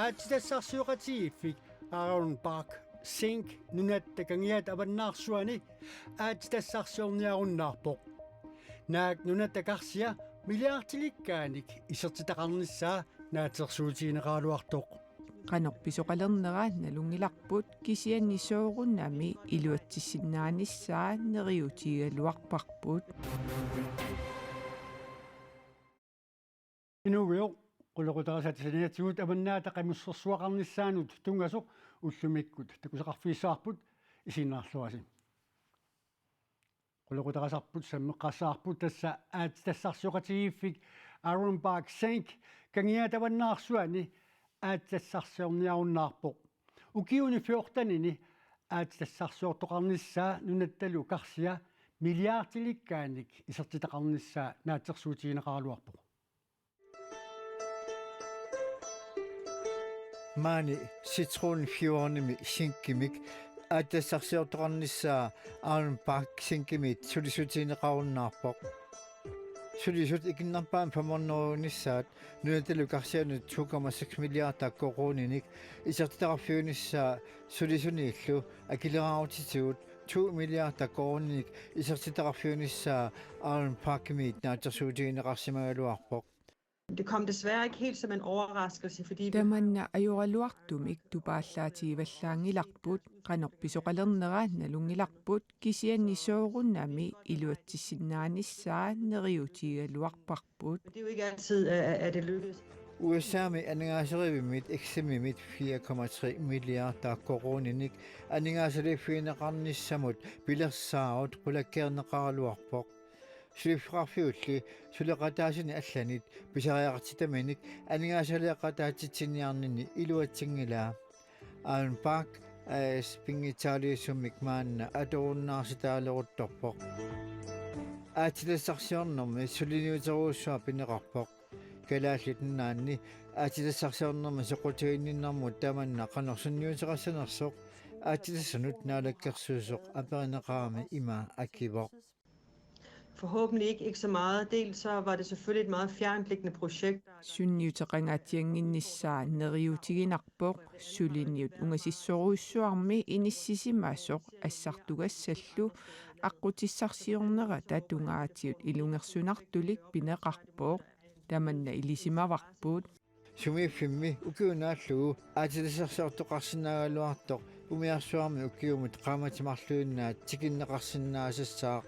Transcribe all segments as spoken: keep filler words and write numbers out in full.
Aatsitassarsioqatigiiffik Aaron Bak Singh Nunatta Kangiat Avannaarsuani aatsitassarsiorniarunnaarpoq. Naak nunatta karsia milliardilikkaanik isertitaqarnissaa naatsorsuutigineqaraluartoq. Qanoq pisoqalernera nalunngilarput, kisianni soorunami iluatsissinnaanissaa neriuutigigaluarparput. Inuugujoq, qulequtaasatit saniatigut Avannaata Qimussersuaqarnissaanut tunngasoq ullumikkut takusaqarfigissavarput, isiginnaarluarisi. Qulequtaasarput sammeqqaassavarput, tassa aatsitassarsioqatigiiffik Aaron Bak Singh Kangiat Avannaarsuani aatsitassarsiorniarunnaarpoq. Ukiuni fjortenini aatsitassarsiortoqarnissaa nunattalu karsia milliardilikkaanik isertitaqarnissaa naatsorsuutigineqaraluarpoq. Maani Citronfjordimi Singimik aatsitassarsiortoqarnissaa Aaron Bak Singimit sulisutigineqarunnaarpoq. Sulisut ikinnerpaamik fem hundrede-unissaat nunattalu karsianut to komma seks milliarder koruuninik isertitaqarfiunissaa sulisuniillu akileraarutitigut to milliarder koruuninik isertitaqarfiunissaa Aaron Bakimit naatsorsuutigineqarsimagaluarpoq. Det kom desværre ikke helt som en overraskelse, fordi vi Tamanna ajoraluartumik tupaallaatigivallaanngilarput, qanoq pisoqalernera nalunngilarput, kisianni soorunami iluatsissinnaanissaa neriuutigigaluarparput. Det er jo ikke altid, at, at det lykkes. U S A-mi aningaaserivimmit EXIM-imit fire komma tre milliarder koruuninik aningaasaliiffigineqarnissamut pilersaarut qulakkeerneqaraluarpoq. Suliffeqarfiulli suleqataasuni allanit pisariaqartitaminik aningaasaliaqataatsitsinniarnini iluatsinngilaa. Aaron Bak A/S pinngitsaaliissummik maanna atorunnaarsitaaleruttorpoq. Aatsitassarsiornermi suliniuterujussuaq pineqarpoq. Kalaallit Nunaanni aatsitassarsiornermi soqutiginninnermut tamanna qanoq sunniuteqassanersoq aatsitassanut naalakkersuisoq aperineqarami ima akivoq. Forhåbentlig ikke, ikke så meget. Dels så var det selvfølgelig et meget fjerntliggende projekt. Sunniuteqangaatsiannginnissaa neriuutiginarpoq, suliniut ungasissorujussuarmi inissisimasoq assartugassallu aqqutissarsiornerata tungaatigut ilungersunartulik pineqarpoq. Tamanna ilisimavarput. Sumiiffimmi ukiunaallugu aatsitassarsiortoqarsinnaagaluartoq umiarsuarmi ukiumut qaammatit marluinnaat tikinneqarsinnaasassaaq.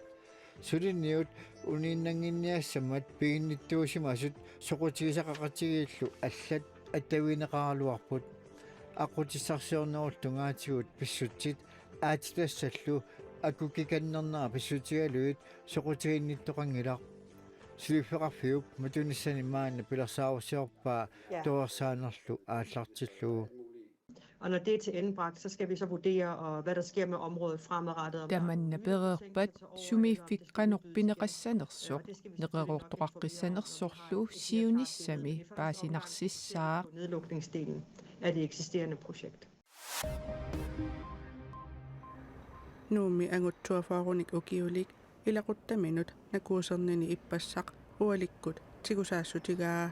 Suliniut uniinnannginniassammat piginnittuusimasut soqutigisaqaqatigiillu allat attavigineqaraluarput. Aqqutissarsiornerullu tungaatigut pissutsit aatsitassallu akukkikannernera pissutigalugit soqutiginnittoqanngilaq. Suliffeqarfiup matunissani maanna pilersaarusiorpaa Ja. torersaanerlu aallartillugu. Og når det er til endebragt, så skal vi så vurdere, og hvad der sker med området fremadrettet. Om der er Tamanna pereerpat sumiiffik qanoq pineqassanersoq neqeroortoqaqqissanersorlu siunissami paasinarsissaaq. Nedlukningsdelen af det eksisterende projekt. Nuummi angut toogfyrrenik ukiulik ilaquttaminut nakuusernini ippassaq ualikkut tigusaassutigaa.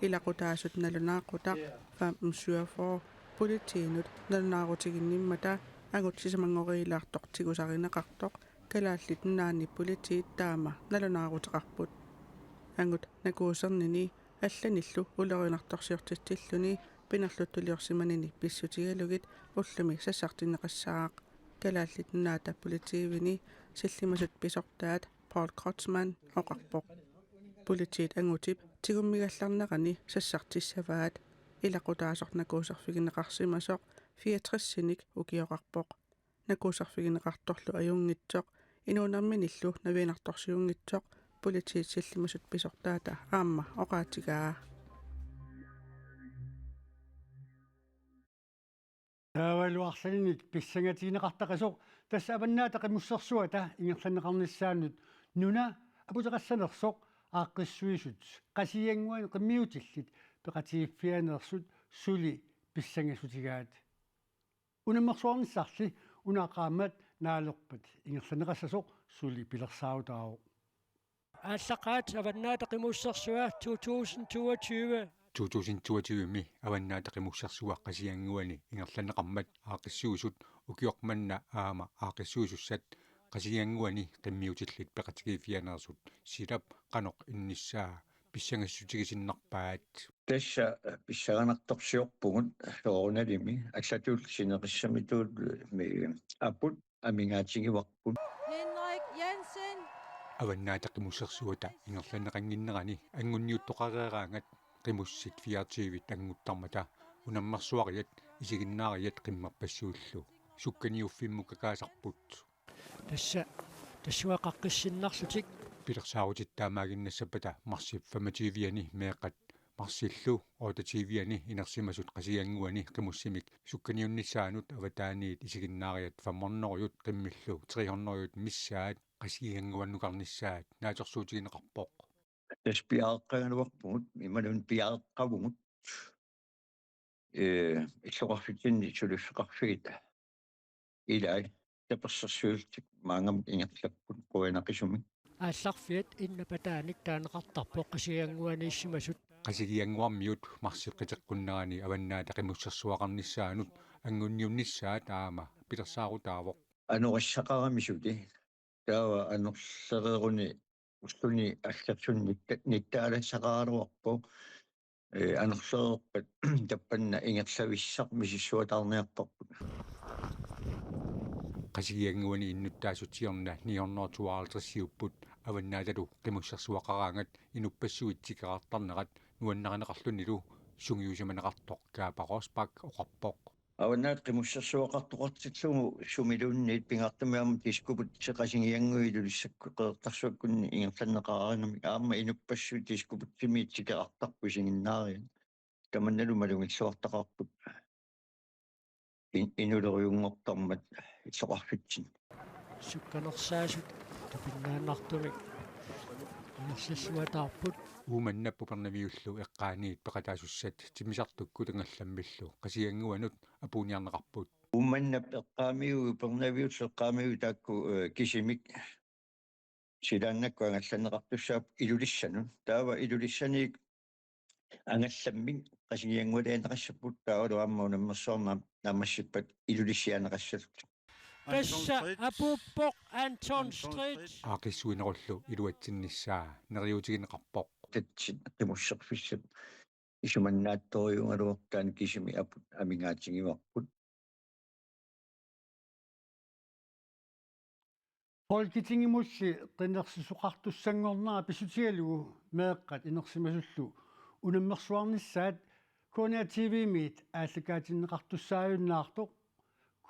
Ilaqutaasut nalunaaqutaq femten syvogfyrre politiinut nalunaarutiginnimmata angut sisamanngoriilaartoq tigusarineqartoq Kalaallit Nunaanni Politiit taama nalunaaruteqarput. Angut nakuusernini allanillu ulorianartorsiortitsilluni pinerluttuliorsimanini pissutigalugit ullumi sassartinneqassaaq. Kalaallit Nunaata Politiivini sillimasut pisortaat Paul Kreutzmann oqarpoq. Politiit angutip tigummigallarnerani sassartissavaat. Ilaqutaasoq nakuuserfigineqarsimasoq fireogtresinik ukioqarpoq. Nakuuserfigineqartorlu ajunngitsoq, inuunerminillu navianartorsiunngitsoq, politiit sillimasut pisortaata aamma oqaatigaa. Taavalu arlalinnik pissangatigineqartaqisoq, tassa Avannaata Qimussersuata ingerlanneqarnissaanut nuna aputeqassanersoq aaqqissuisut Qasigiannguani qimmiutillit peqatigiiffianeersut suli pissangassutigaat. Unammersuarnissarli una qaammat naalerpat ingerlanneqassasoq suli pilersaarutaavoq. Aallaqqaat Avannaata Qimussersua to tusind toogtyve. To tusind toogtyve-mi Avannaata Qimussersuaq Qasigiannguani ingerlanneqarmat aaqqissuisut ukioq manna aamma aaqqissuisussat Qasigiannguani qimmiutillit peqatigiiffianeersut silap qanoq innissaa pissangassutigisinnarpaat. Tassa pissanganartorsiorpugut soorunalimi allatut sineqissamitut mi aput amigaatigivarput. Henrik Jensen. Avannaata Qimussersuata ingerlanneqannginnerani angunniuttoqareeraangat qimussit fireogtyve annguttarmata unammersuariat isiginnaariat qimmerpassuillu sukkaniuffimmukakaasarput. Tassa tassunga qaqqissinnarlutik. Pilersaarutitut taamaaginnassappata marsip femogtyve-ani meeqqat marsillu otteogtyve-ani inersimasut Qasigiannguani qimussimik sukkaniunnissaanut avataaniit isiginnaariat femhundredet qimmillu tre hundredet missaat Qasigiannguannukarnissaat naatsorsuutigineqarpoq. Tassa piareqqagaluarpugut, imaluunniit piareqqavugut. Ee, illoqarfitsinni suliffeqarfiit ilai tapersersuillutik maannamut ingerlapput qujanaqisumik. Aallarfiat innapataanik taaneqartarpoq Qasigiannguaniissimasut. Qasigiannguarmiut marsip qiteqqunnerani Avannaata Qimussersuaqarnissaanut angunniunnissaat aamma pilersaarutaavoq. Anorissaqarami suli. Taava anorlereeruni ulluni allersunni nitta-, nittaalassaqaraluarpoq. Ee, anorlereerpat tappanna ingerlavissaq misissuataarniarparput. Qasigiannguani innuttaasut siorna ni hundrede tooghalvtreds-iupput Avannaatalu Qimussersuaqaraangat inuppassuit tikeraartarnerat nuannarineqarlunilu sungiusimaneqartoq Kaapa Rosbach oqarpoq. Avannaata Qimussersuaqartoqartillugu sumiluunniit pingaartumik aamma Diskobugti Qasigiannguit Ilulissakku Qeqertarsuakkunni ingerlanneqaraangamik aamma inuppassuit Diskobugtimiit tikeraartarput isiginnaariat. Tamannalu malugilluartaqarput in-, inulerujunngortarmat illoqarfitsinni. Sukkanersaasut tupinnaannartumik inersimassuataarput. Uummannap Upernaviullu eqqaaniit peqataasussat timmisartukkut angallammillu Qasigiannguanut apuunniarneqarput. Uummannap eqqaamiui Upernaviullu eqqaamiui taakku, ee, kisimik silaannakkut angallanneqartussaapput Ilulissanut. Taava Ilulissaniit angallammik Qasigianngualiaanneqassapput, taavalu aamma unammersuarneq naammassippat Ilulissiaanneqassallutik. Tassa apuuppoq Anton Stritch. Aaqqissuinerullu iluatsinnissaa neriuutigineqarpoq. Tatsit qimusserfissat isumannaattoriugaluartaani kisimi aput amigaatigivarput. Folketingimulli qinersisoqartussanngornera pissutigalugu meeqqat inersimasullu unammersuarnissaat K N R T V-miit aallakaatinneqartussaajunnaartoq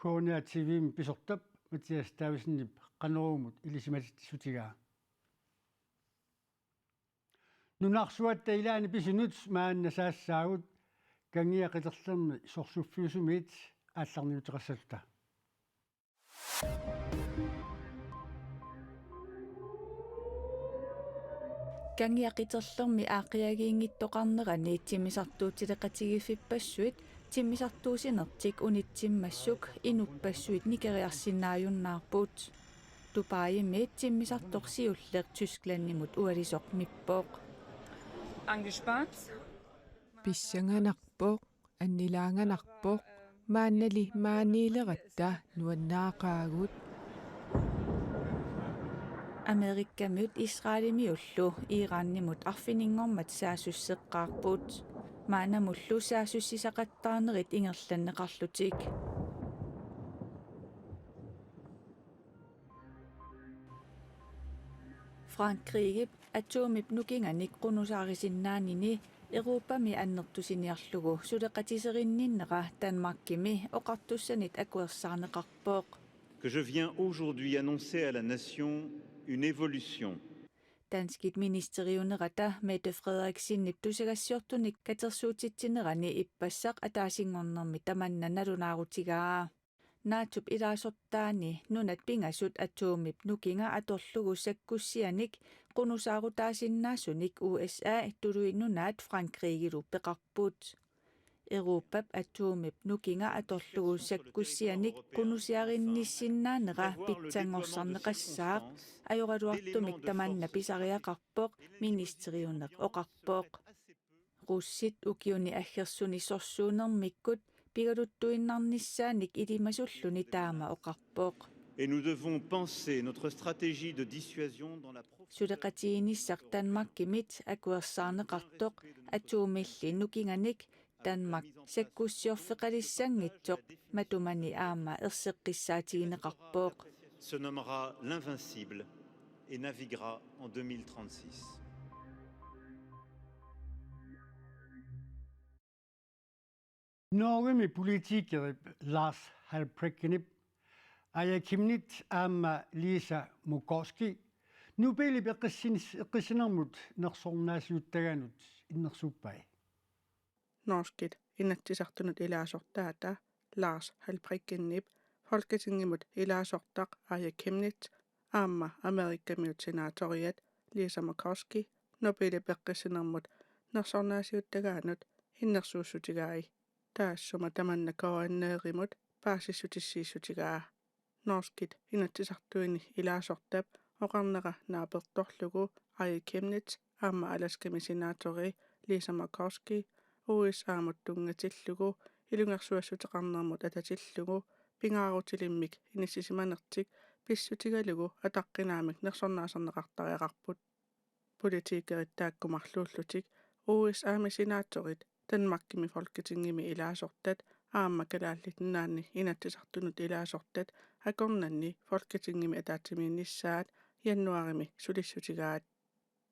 K N R T V-mi pisortap Mathias Davidsenip Qanorumut ilisimatitsissutigaa. Nunarsuatta ilaanni pisunut maanna saassaagut Kangia qiterlermi sorsuffiusumiit aallarniuteqassalluta. Kangia qiterlermi aaqqiagiinngittoqarnerani timmisartuutileqatigiiffippassuit timmisartuussinertik unitsimmassuk inuppassuit nikeriarsinnaajunnaarput. Dubaimi timmisartoq siulleq Tysklandimut ualisoq mippoq. Angespannt. Pissanganarpoq, annilaanganarpoq, maannali maaniileratta nuannaaqaagut. Amerikamiut Israelimiullu Iranimut arfininngormat saassusseqqaarput. Maannamullu saassussisaqattaarnerit ingerlanneqarlutik. Frankrigip atomip nukinganik qunusaarisinnaanini Europami annertusiniarlugu suleqatiserinninnera Danmarkimi oqartussanit akuersaarneqarpoq. Que je viens aujourd'hui annoncer à la nation une évolution. Danskit ministeriunerata Mette Frederiksenip tusagassiortunik katersuutitsinerani ippassaq ataasinngornermi tamanna nalunaarutigaa. NATOp ilaasortaani nunat pingasut atomip nukinga atorlugu sakkussianik qunusaarutaasinnaasunik U S A, Tuluit Nunaat Frankrigilu peqarput. Europap atomip nukinga atorlugu sakkussianik qunusiarinnissinnaanera pitsanngorsarneqassaaq, ajoraluartumik tamanna pisariaqarpoq, ministeriuneq oqarpoq. Russit ukiuni aggersuni sorsuunermikkut pigaluttuinnarnissaanik ilimasulluni taama oqarpoq. Et nous devons penser notre stratégie de dissuasion dans la profondeur. Suleqatigiinnissaq Danmarkimit akuersaarneqartoq atuumilli nukinganik Danmark sakkussiorfeqalissanngitsoq matumani aamma erseqqissaatigineqarpoq. Se nommera l'invincible et naviguera en deux mille trente-six. Norgemi politikerip Lars Halbrechtsenip Aaja Chemnitz aamma Lisa Murkowski Nobelip eqqissin-, eqqissinermut nersornaasiuttaganut innersuuppai. Norskit inatsisartunut ilaasortaata Lars Halbrechtsenip Folketingimut ilaasortaq Aaja Chemnitz aamma Amerikamiut senaatoriat Lisa Murkowski Nobelip eqqissinermut nersornaasiuttagaanut innersuussutigai. Taassuma tamanna K N R-imut paasissutissiissutigaa. Norskit inatsisartuini ilaasortap oqarnera naapertorlugu Aaja Chemnitz aamma Alaskami senaatori Lisa Murkowski U S A-mut tunngatillugu ilungersuissuteqarnermut atatillugu pingaarutilimmik inissisimanertik pissutigalugu ataqqinaamik nersornaaserneqartariaqarput. Politikerit taakku marluullutik U S A-mi senaatorit Danmarkimi Folketingimi ilaasortat aamma Kalaallit Nunaanni inatsisartunut ilaasortat akornanni Folketingimi ataatsimiinnissaat januaarimi sulissutigaat.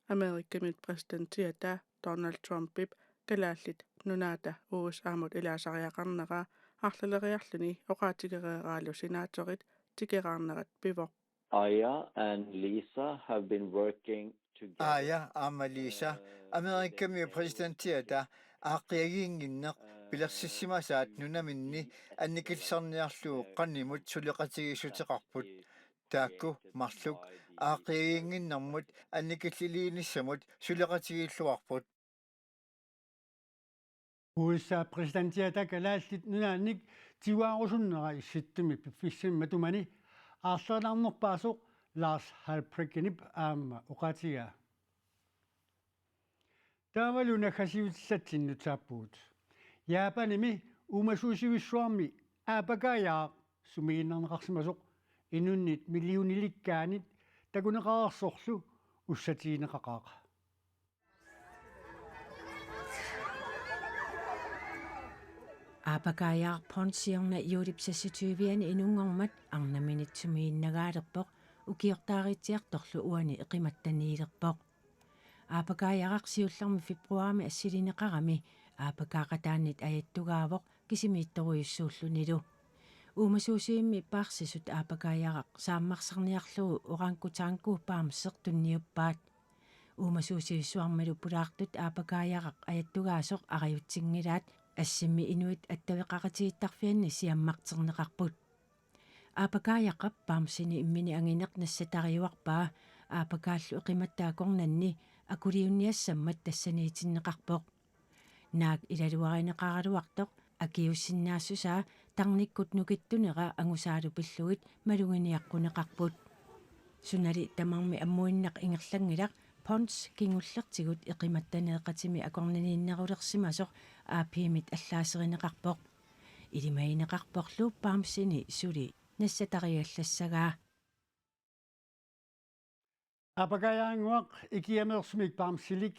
Amerikamiut præsidentiata Donald Trumpip Kalaallit Nunaata U S A-mut ilaasariaqarnera arlaleriarluni oqaatigereeraalu senaatorit tikeraarnerat pivoq. Aaja and Lisa have been working together. Aaja aamma Lisa Amerikamiut præsidentiata aaqqiagiinnginneq pilersissimasaat nunaminni annikillisarniarlugu qanimut suleqatigiissuteqarput. Taakku marluk aaqqiagiinnginnermut annikilliliinissamut suleqatigiilluarput. U S A præsidentiata Kalaallit Nunaannik tiguaarusunnera Issittumik piffissami matumani aarlerilaarnerpaasoq Lars Halbrechtsenip aamma oqaatigaa. Taavalu naggasiutissatsinnut saappugut. Japanimi uumasuusivissuarmi aapakaajaaq sumiginnarneqarsimasoq inunnit millionilikkaanit takuneqareersorlu ussatigineqaqaaq. Aapakaajaaq Ponds siorna juulip seksogtyve-ani inunngormat arnaminit sumiginnagaalerpoq ukiortaariitsiartorlu uani eqimattaniilerpoq. Aapakaajaraq siullermik februaarimi assilineqarami aapakaaqataannit ajattugaavoq kisimiittorujussuullunilu. Uumasuusivimmi paarsisut aapakaajaraq saammarsarniarlugu orangutanguu bamser tunniuppaat. Uumasuusivissuarmilu pulaartut aapakaajaraq ajattugaasoq arajutsinngilaat assimmi inuit attaveqaqatigiittarfianni siammarterneqarput. Aapakaajaqap bamsini immini angineq nassatariuarpaa aapakaallu eqimattaakornanni akuliunniassammat tassaniitinneqarpoq. Naak ilaluarineqaraluartoq akiuussinnaassusaa tarnikkut nukittunera angusaalu pillugit maluginiaqquneqarput. Sunali tamarmi ammuinnaq ingerlanngilaq Ponds kingullertigut eqimattaneeqatimi akornanniinnerulersimasoq A P-mit allaaserineqarpoq. Ilimagineqarporlu bamsini suli nassatariallassagaa. Aapakaajaraannguaq ikiameersumik bamsilik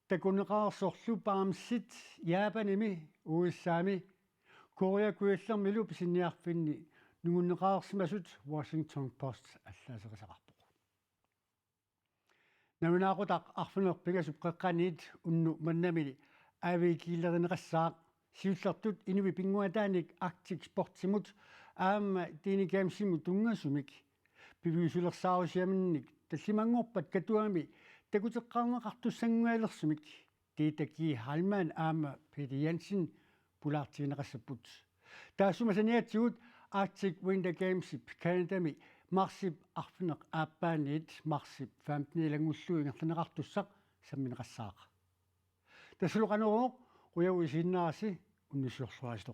takuneqareersorlu bamsit Japanimi U S A-mi Korea Kujallermilu pisiniarfinni nungunneqareersimasut Washington Post allaaserisaqarpoq. Nalunaaqutaq arfineq-pingasup qeqqaniit unnuk mannamili A V G-lerineqassaaq. Siullertut inuit pinnguaataanik Arctic Sportsimut aamma Dene Gamesimut tunngasumik piviusulersaarusiaminnik tallimanngorpat Katuami takuteqqaarneqartussanngorlersumik Dieter G. Heilmann aamma Peter Jensen pulaartigineqassapput. Taassuma saniatigut Arctic Winter Gamesip Canadami marsip arfineq aappaaniit marsip femten ilanngullugu ingerlanneqartussaq sammineqassaaq. Tassalu Qanorooq, qujanaq isiginnaarassi, unnussiorluarisi.